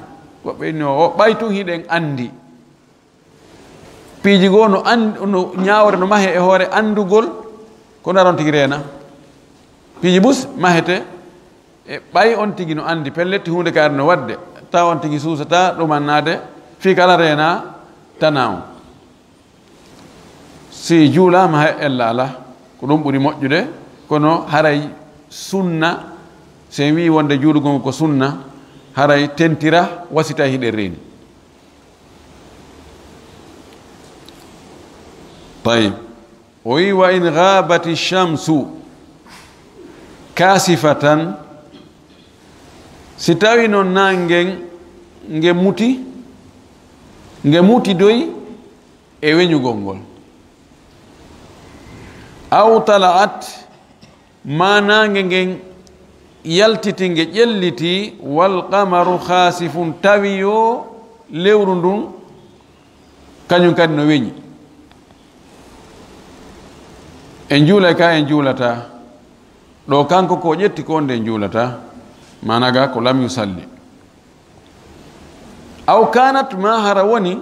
Ko ɓeyni o, o ɓay tun hiɗen andi. Piiji goo no an-, no ñaawre no mahee e hoore anndugol ko ndaron tigi reena. Piiji bus mahete e ɓay on tigi no anndi pellet huunde kaari no waɗde, taw on tigi suusataa ɗumannaade fii kala reena tana on. Si juulaama hay ella alaa, ko ɗum ɓuri moƴƴude, kono haray sunna, si en wii wonde juulugol ko sunna, haray tentira wasita hiɗen reeni. Tayib. O wi, "Wa in ghabati shamsu kasifatan", si tawi noon naangen nge muti, nge muti doy e weñugol ngol. "Aw tala'at", ma naange ngen yaltiti, nge ƴelliti, "wal qamaru khasifun", tawi yo lewru ndun kañum kadi no weñi. En juulay ka en juulata. Ɗo kanko ko ƴetti ko nde en juulata. Maana ga ko lam yusalli. "Aw kanat", ma hara woni,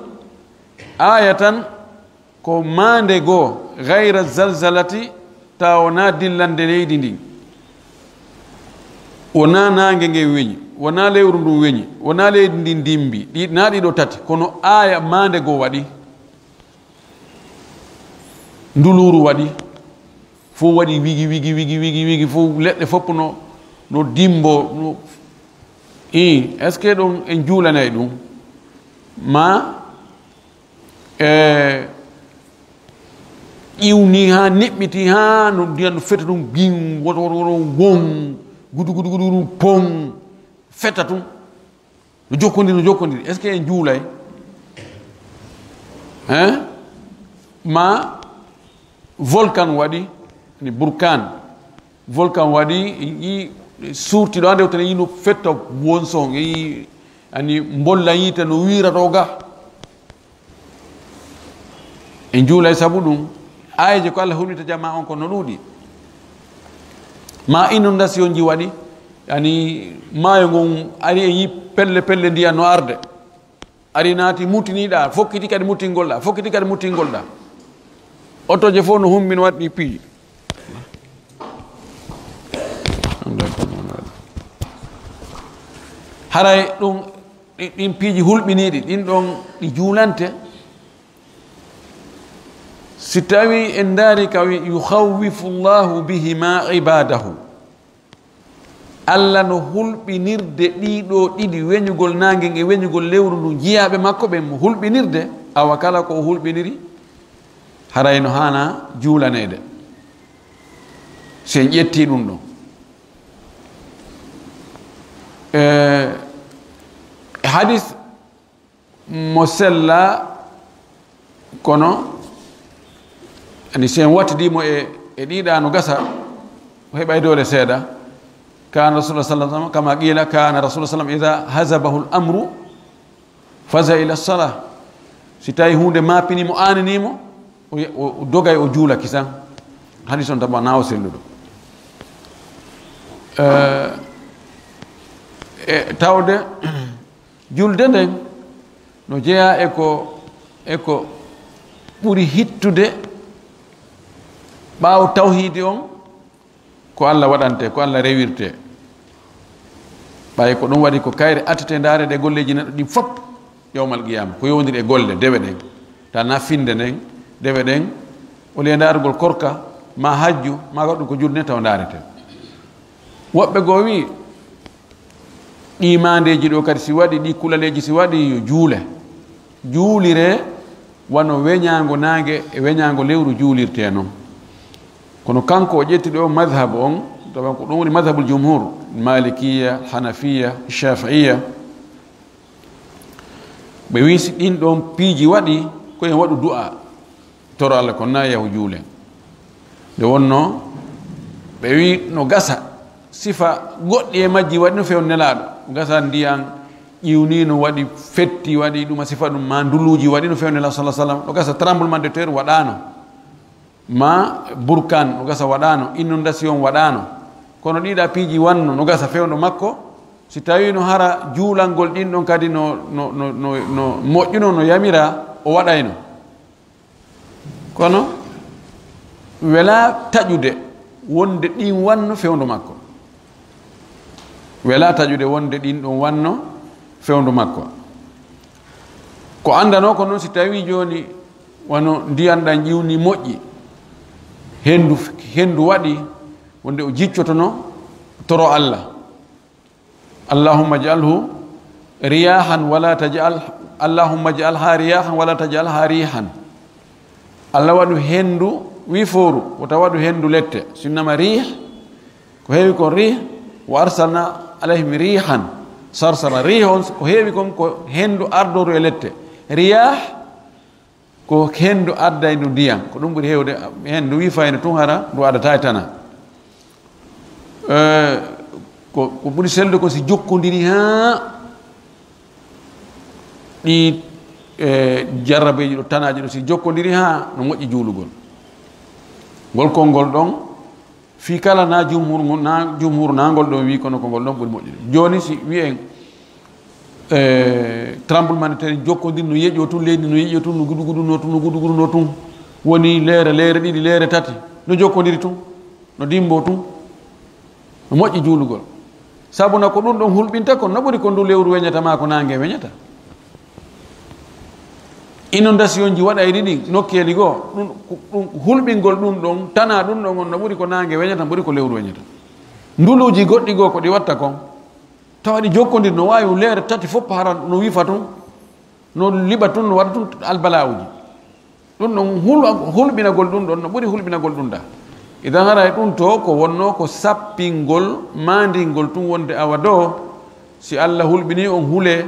"ayatan", ko maande goo, "ghayra zalzalati", tawa wonaa dillande leydi ndin. Wonaa naange nge weñi, wonaa lewru ndun weñi, wonaa leydi ndin dimbi, ɗi, naa ɗiɗo tati, kono aaya maande goo waɗi. Nduluuru waɗi, fof waɗi wigi, wigi, wigi, wigi, wigi, fof leɗɗe fof no, no dimbo, no, ii, est-ce que ɗum en juulanay ɗum? Ma e ƴiwni haa niɓɓiti, haa no ndiyan no feta ɗum, gin, woto, woto, woto, won, gudu, gudu, gudu, gudu, pon, feta ɗum. No jokkondiri, no jokkondiri. Est-ce que en juulay? Hein? Ma volcan waɗi, ni burkan. Volcan waɗi, i, i, suurti ɗo, ande wotene yino fetta won son, i, ani mbolla yiite no wiira ɗo ga. En juulay sabu ɗum. Aayeeje ko Allah hulɓinta jamaa on ko no ɗuuɗi. Ma inondation ji waɗi, ani maayo ngon ari e yi pelle pelle ndiyan no arde. Ari naati muttiniɗa, fokkiti kadi muttingol ɗa, fokkiti kadi muttingol ɗa. Otoje fof no hummin waɗi piiji. Haray ɗum, ɗi-, ɗin piiji hulɓiniiɗi, ɗin ɗon ɗi juulante. Si tawi en ndaari ka wi, "Yukhawwifu Allahu bihima ibadahu." Allah no hulɓinirde ɗiɗo ɗiɗi, weñugol naange e weñugol lewru ndu, jiyaaɓe makko ɓen mo hulɓinirde, awa kala ko o hulɓiniri, haray no haana juulaneede. Si en ƴetti ɗum ɗon. E, e hadis mo sella, kono ani si en wattidi mo e, e ɗiɗa no gasa, o heɓay doole seeɗa. Kana Rasulullah sallallahu alaihi wasallam, kama qila, kana Rasulullah sallallahu alaihi wasallam idha hazabahu al-amru faza ila salah. Si tawi hunde mapini mo, anani mo, o, o, o dogay, o juula kisan. Hadis on taba nawo selluɗo. Eh, e tawde julde nden no jeya e ko, e ko ɓuri hittude ɓaawo tawhidi on, ko Allah waɗante, ko Allah rewirte. Ɓay ko ɗum waɗi ko kayre attete ndaare ɗe golleeji neɗɗo ɗin fop yawmal qiyama, ko yowndiri e golle dewe ɗen, ta na finde nden, dewe ɗen, o le ndaarugol korka, ma hajju, ma waɗu ko julde taw ndaarete. Woɓɓe goo wi, ɗi mandeji ɗo kadi si waɗi, ɗi kulaleji si waɗi, yo juule. Juulire wano weñaango naange e weñaango lewru juulirte non. Kono kanko o ƴetti ɗo madhab on, tawa ko ɗum woni madhabul jumhur, malikiya, hanafiya, shafi'iya. Ɓe wi si ɗin ɗon piiji waɗi, ko en waɗu du'a, toro Allah, kono na yahu juulen. Nde wonno, ɓe wi no gasa, sifa goɗɗi e majji waɗi no fewndo Nelaaɗo. No gasa ndiyan ƴiwni, no waɗi fetti, waɗi ɗum a sifa ɗum, ma nduluuji waɗi no fewndo Nelaaɗo sallallahu alaihi wasallam. No gasa tremblement de terre waɗaano, ma burkan, no gasa waɗaano, inondation waɗaano. Kono ɗiɗa piiji wanno, no gasa fewndo makko, si tawi no hara juulangol ɗin ɗon kadi no, no, no, no, no moƴƴuno, no yamira, o waɗayno. Kono wela taƴude wonde ɗin wanno fewndo makko. Wela taƴude wonde ɗin ɗon wanno fewndo makko. Ko anndano ko noon, si tawi jooni wano ndiyan ɗan ƴiwni moƴƴi, hendu, hendu waɗi, wonde o jiccotono toro Allah. Allahumma ij'alhu riyahan wala taj'al, Allahumma ij'alha riyahan wala taj'alha rihan. Allah waɗu hendu wifooru, wota waɗu hendu lette. Sinnama rih, ko heewi kon rih, wa arsalna alayhim rihan sarsara. Rih on ko heewi kon ko hendu ardooru e lette. Riyah ko hendu addaydu ndiyan. Ko ɗum ɓuri heewde hendu wifayno tun hara ndu addata e tana. Eh, ko, ko ɓuri selde ko si jokkondiri haa ɗi, eh, jarrabeeji ɗo, tanaaji ɗo, si jokkondiri haa no moƴƴi juulugol. Ngol konngol ɗon, fii kala na jumhur ngon, na jumhur na ngol ɗon wi kono ko ngol ɗon ɓuri moƴƴude. Jooni si wi'en, eh, tremblement de terre jokkondiri no yeƴo tun, leydi no yeƴo tun, no gudu gudu no tun, no gudu gudu no tun. Woni leere, leere ɗiɗi, leere tati, no jokkondiri tun, no dimbo tun. No moƴƴi juulugol. Sabu na ko ɗum ɗon hulɓinta kon, no ɓuri ko ndu lewru weñata maa ko naange weñata. Inondation ji waɗayɗi ɗin nokkeeli goo, ɗum, ɗum hulɓingol ɗum ɗon, tana ɗum ɗon on, no ɓuri ko naange weñata, ɓuri ko lewru weñata. Nduluuji goɗɗi goo ko ɗi watta kon, tawa ɗi jokkondir, no waawi leere tati fof hara no wifa tun, no liɓa tun, no waɗa tun albalaawuji. Ɗum ɗon hul-, hulɓinagol ɗum ɗon no ɓuri hulɓinagol ɗum ɗa. Idan haray ɗum to ko wonno ko sappingol, maandingol tun wonde awa do, si Allah hulɓini on hule,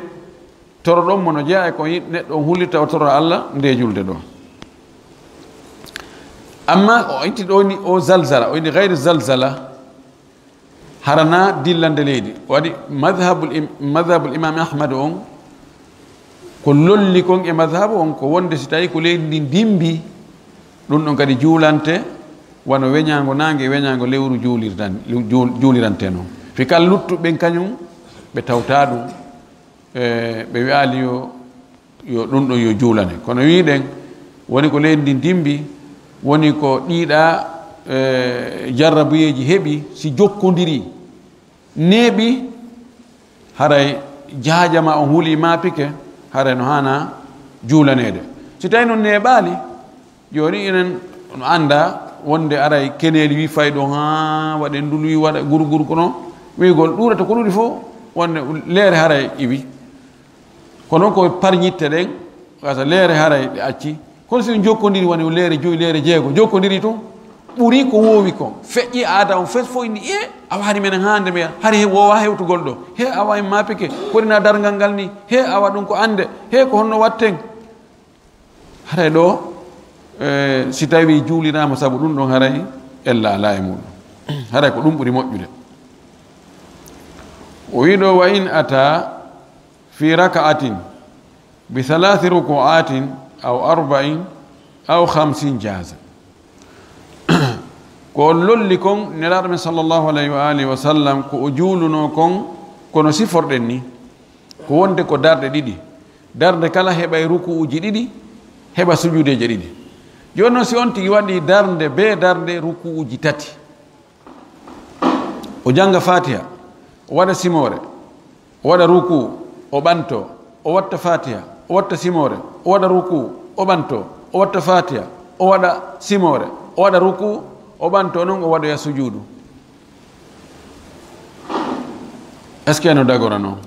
toro ɗon mo no jeyaa e ko yi-, neɗɗo on hulirta o toro Allah nde julde ɗo. Amma o itti ɗo ni o zalzala, o inni gayri zalzala, harana dillande leydi. Waɗi madhabul im-, madhabul imam Ahmad on, ko lolli kon e madhabu on, ko wonde si tawi ko leydi ndin dimbi, ɗum ɗon kadi juulante, wano weñaango naange, weñaango lewru juulirtan-, juul-, juulirante noon. Fi kal luttuɓe ɓen kañum, ɓe tawta ɗum, e, ɓe wi'aali yo, yo ɗum ɗon yo juulane. Kono wi'ɗen, woni ko leydi ndin dimbi, woni ko ɗiiɗa, e, jarrabuyeeji heɓi, si jokkondiri, neeɓi, haray jaajama on huli maapike, haray no haana juulaneede. Si tawi noon neeɓaali, jooni enen no annda wonde aray keneeli wi fay ɗo haa waɗen nduluwi waɗa gurgur kono, wi'gol ɗuurata ko ɗuuɗi fof wonde leere haray iwi. Kono ko parñitte ɗen, wata leere haray ɗe acci. Kono si ɗum jokkondiri woni leere joyi, leere jeego, jokkondiri tun, ɓuri ko woowi ko. Feƴƴi aada on fof fof inni, "E, awa hari menen haande me, hari he woowa hewtugol ɗo. He, awa en maapike, ko ɗina darngal ngal ni. He, awa ɗum ko annde. He, ko honno watten?" Haray ɗo, e, si tawi juuliraama sabu ɗum ɗon, haray ella alaa e muɗum. Haray ko ɗum ɓuri moƴƴude. O wiɗo, "Wa in ata fi raka'atin bi thalathi ruku'atin aw arba'in aw khamsin jaza." Ko on lolli kon, Nelaaɗo men sallallahu alayhi wa alihi wa sallam, ko o juuluno kon, kono siforɗen ni, ko wonde ko darɗe ɗiɗi. Darnde kala heɓay ruku'uji ɗiɗi, heɓa sujuudeeje ɗiɗi. Jooni noon, si on tigi waɗi darnde bee darnde ruku'uji tati, o jannga Faatiha, o waɗa simoore, o waɗa ruku'u, o ɓanto, o watta Faatiha, o watta simoore, o waɗa ruku'u, o ɓanto, o watta Faatiha, o waɗa simoore, o waɗa ruku'u, o ɓanto, noon o waɗoya sujuudu. Est-ce que no dagora noon?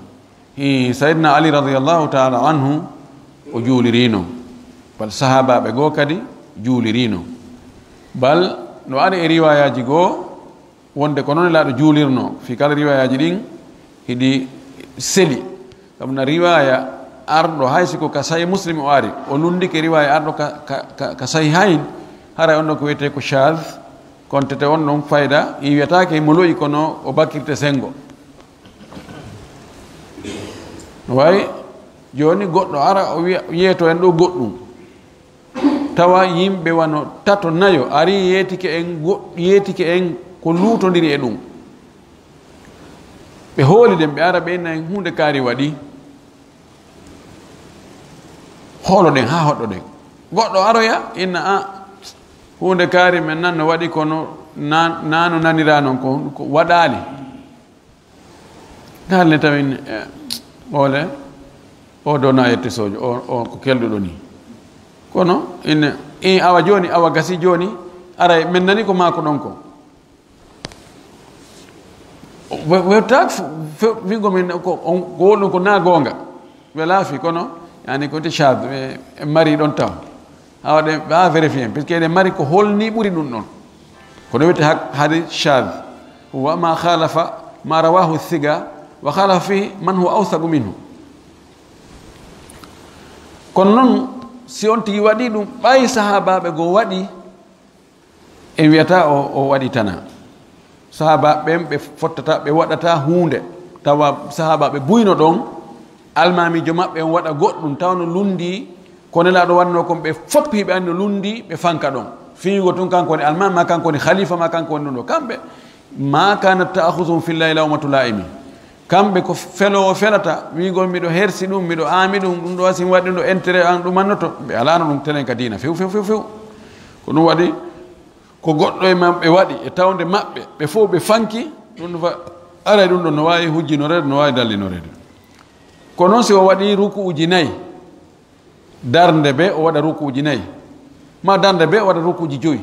Hii, Sayyidina Ali radiyallahu ta'ala anhu, o juulirino. Bal sahaabaaɓe goo kadi juulirino. Bal no ari e riwaayaaji goo wonde ko noon Nelaaɗo juulirno. Fii kala riwaayaaji ɗin hiɗi seli. Kam na riwaaya arɗo, hay si ko ka Sahih Muslim o ari, o lunndike riwaaya arɗo ka, ka, ka, ka Sahihayn, haray on ɗon ko wiyetee ko shadh, kontete on ɗon fayda, i wiyataake mo lo'i kono o bakkirte senngo. No waawi jooni goɗɗo ara o wiya, yeeto en ɗo goɗɗum. Tawa yimɓe wano tato nayo ari yeetike en go-, yeetike en ko luutondiri e ɗum. Ɓe hooli ɗen, ɓe ara ɓe inna en huunde kaari waɗi. Hooloɗen haa hoɗɗoɗen. Goɗɗo aroya inna, "A, huunde kaari men nan no waɗi kono na, na no nanira non ko, ko waɗaali." Haalne tawi, eh, oole, o dona yette sojo, o, o ko kelɗuɗo ni. Kono ine, i awa jooni, awa gasi jooni, aray men nani ko maako ɗon ko. We-, wewtaak f-, fe-, wigo men ko, on, ko wonɗon ko na goonga. Ɓe laafi, kono, yani, ko te shadh, ɓe, ɓe mari ɗon taw. Awa ɗe, ɓe a vérifier, parce que eɗen mari ko holni ɓuri ɗum ɗon. Kono wiyete ha-, hadith shadh. Huwa ma khalafa ma rawahu thiqa wa khalafa fihi man huwa awthaqu minhu. Kono noon, si on tigi waɗi ɗum, ɓay sahaabaaɓe goo waɗi, en wiyata o, o waɗi tana. Sahaabaaɓe ɓen ɓe fottata, ɓe waɗata huunde. Tawa sahaabaaɓe buyno ɗon, almaamiijo maɓɓe on waɗa goɗɗum, tawa no lunndii, ko Nelaaɗo waɗnoo kon, ɓe fof hiɓe anndi no lunndii, ɓe fanka ɗon. Fiyugo tun kanko woni almaami, maa kanko woni khalifa, maa kanko woni ɗum ɗo. Kamɓe, ma kanat ta'khuzuhum fillahi lawmatu la'imi. Kamɓe ko feloowo felata, wiigol miɗo hersi ɗum, miɗo aami ɗum, ɗum ɗo asin waɗi ɗum ɗo intérêt an ɗum annoto, ɓe alaano ɗum telen ka diina few, few, few, few. Ko ɗum waɗi, ko goɗɗo e maɓɓe waɗi e tawnde maɓɓe, ɓe fof ɓe fanki, ɗum ɗo fa-, aray ɗum ɗo no waawi hujjinoreede, no waawi dallinoreede. Ko noon si o waɗi rukuuji nayi, darnde bee o waɗa rukuuji nayi, maa darnde bee o waɗa rukuuji joyi.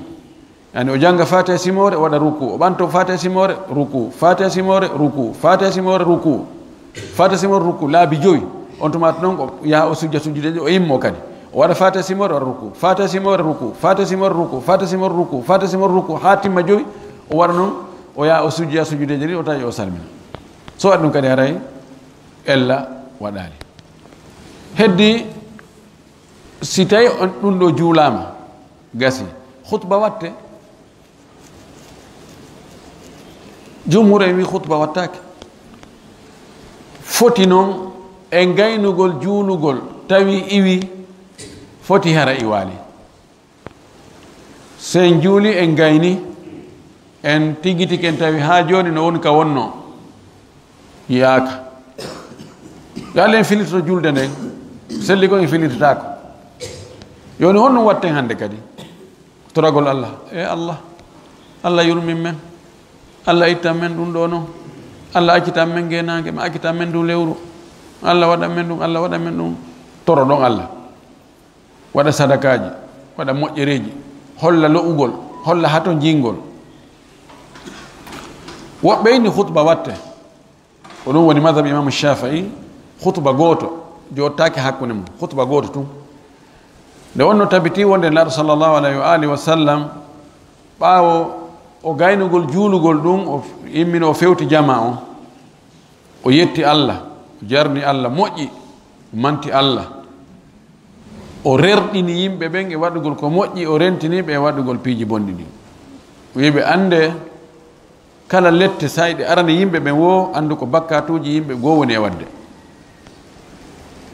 Yani o jannga Faatiha simoore, o waɗa rukuu, o ɓanto Faatiha simoore, rukuu, Faatiha simoore, rukuu, Faatiha simoore, rukuu, Faatiha simoore, rukuu, laabi joyi. On tuma noon o yaha o sujja sujjude o immo kadi. O waɗa Faatiha simoore, o waɗa rukuu, Faatiha simoore, rukuu, Faatiha simoore, rukuu, Faatiha simoore, rukuu, Faatiha simoore, rukuu, haa timma joyi. O waɗa noon, o yaha o sujja sujjudeeje ɗiɗi, o tawi o salmina. So waɗi ɗum kadi haray ella waɗaali. Heddi, si tawi on ɗum ɗo juulaama, gasi, khutba watte. Jumhur en wi khutba wattaake. Foti noon e gaynugol juulugol, tawi iwi, foti hara iwaali. So en juuli, en gayni, en tigitike, en tawi haa jooni no woni ka wonnoo, yiyaaka. Yo Allah en filirto julde nden, selli ko en filirtaako. Jooni honno watten hannde kadi? Toragol Allah. E Allah, Allah yurmin men. Allah ittan men ɗum ɗo noon. Allah accitan men ngeenaange, ma accitan men ndu lewru. Allah waɗan men ɗum, Allah waɗan men ɗum. Toroɗon Allah. Waɗa sadakaaji, waɗa moƴƴereeji, holla lo'ugol, holla hatonjingol. Woɓɓe inni khutba watte. Ko ɗum woni madhab Imam Shafi'i, khutba gooto, jottaaki hakkunde mum, khutba gooto tun. Nde wonno tabiti wonde Nelaaɗo sallallahu alayhi wa alihi wa sallam, ɓaawo o gaynugol juulugol ɗum, o immino o fewti jamaa on. O yetti Allah, o jarni Allah, moƴƴi, o manti Allah. O rerɗini yimɓe ɓen e waɗugol ko moƴƴi, o rentini ɓe e waɗugol piiji bonɗi ɗin. O wi'i ɓe, "Annde, Kala lette sayɗe arani yimɓe ɓen woo, anndu ko bakkaatuuji yimɓe goo woni e waɗde.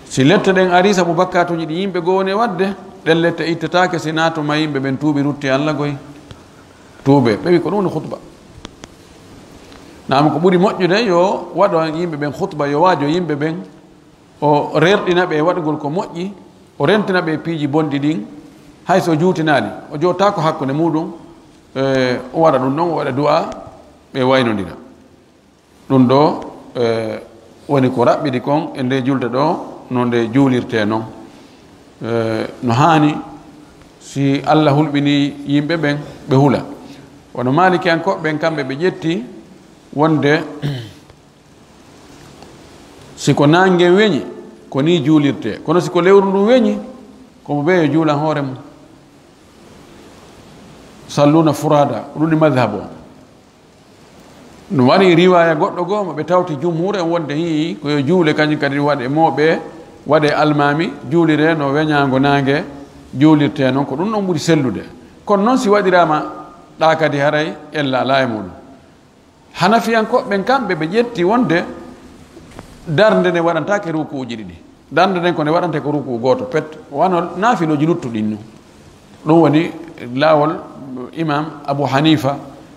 Si lette ɗen arii sabu bakkaatuuji ɗi yimɓe goo woni e waɗde, ɗen lette ittataake si naatuma yimɓe ɓen tuubi rutti Alla goy. Tuubee, ɓe wi ko ɗum woni khutba. Naam, ko ɓuri moƴƴude yo waɗo yimɓe ɓen khutba, yo waajo yimɓe ɓen, o rerɗina ɓe e waɗugol ko moƴƴi, o rentina ɓe e piiji bonɗi ɗin, hay so o juutinaali, o jootaako hakkunde muɗum, e, o waɗa ɗum ɗon, o waɗa du'a, ɓe waynondira. Ɗum ɗo, e, woni ko raɓɓiɗi kon e nde julde ɗo, no nde juulirtee non. E, no haani si Alla hulɓinii yimɓe ɓen, ɓe hula. Wano Maalikiyankooɓe ɓen, kamɓe ɓe ƴetti wonde si ko naange weñi, ko nii juulirtee. Kono si ko lewru ndun weñi, ko mo ɓe yo juulan hoore mum. Salluuna furaada, ko ɗum woni madhab o. No waɗi riwaaya goɗɗo goo, mo ɓe tawti jumhuur en wonde hii, ko yo juule kañum kadi waɗe, mo ɓe waɗe almaami, juuliree no weñaango naange juulirtee non, ko ɗum ɗon ɓuri sellude. Kono non si waɗiraama ɗa kadi haray ella alaa e muɗum. Hanafiyankooɓe ɓen kamɓe ɓe ƴetti wonde darnde nde waɗantaake rukuuji ɗiɗi. Darnde nden ko nde waɗantee ko rukuu gooto pet, wano naafilooji luttuɗin nun. Ɗum woni laawol Imaam Abu Haniifa,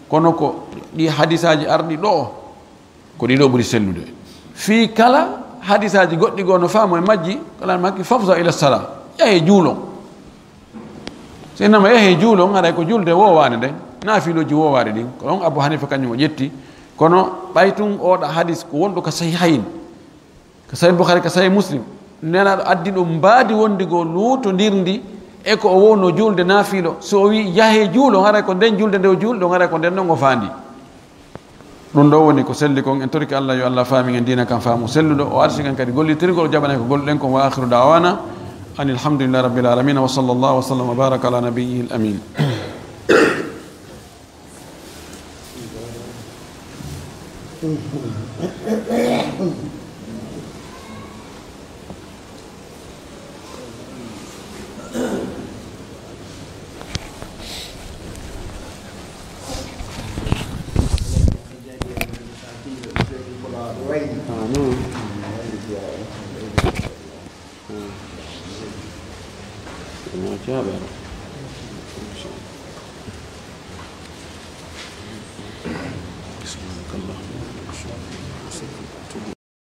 kono ko ɗi hadisaaji arɗi ɗoo, ko ɗi ɗoo ɓuri sellude. Fii kala hadisaaji goɗɗi goo no faamu e majji, kala makki fafza ila sala, yahee juulon. Si innama yahee juulon, haray ko julde woowaande nden, naafilooji woowaaɗi ɗin. Ko ɗon Abu Haniifa kañum o ƴetti. Kono ɓay tun oɗa hadis ko wonɗo ka Sahihayn, ka Sahih Bukhari, ka Sahih Muslim, Nelaaɗo addi ɗum mbaadi wonndi goo luutondirndi e ko o wowno juulde naafilo. So o wii, "Yahee juulon," haray ko nden julde nde o juuli ɗon, haray ko nden ɗon o faandi. Ɗum ɗo woni ko selli kon. En torike Allah, yo Allah faamin en diina kan faamu selluɗo, o arsiken kadi gollitirgol, o jaɓana en ko golluɗen kon. Wa akhiru da'wana anil hamdulillahi rabbil alamin, wa sallallahu wa sallam wa baraka ala nabiyyil amin. Amin. Amin.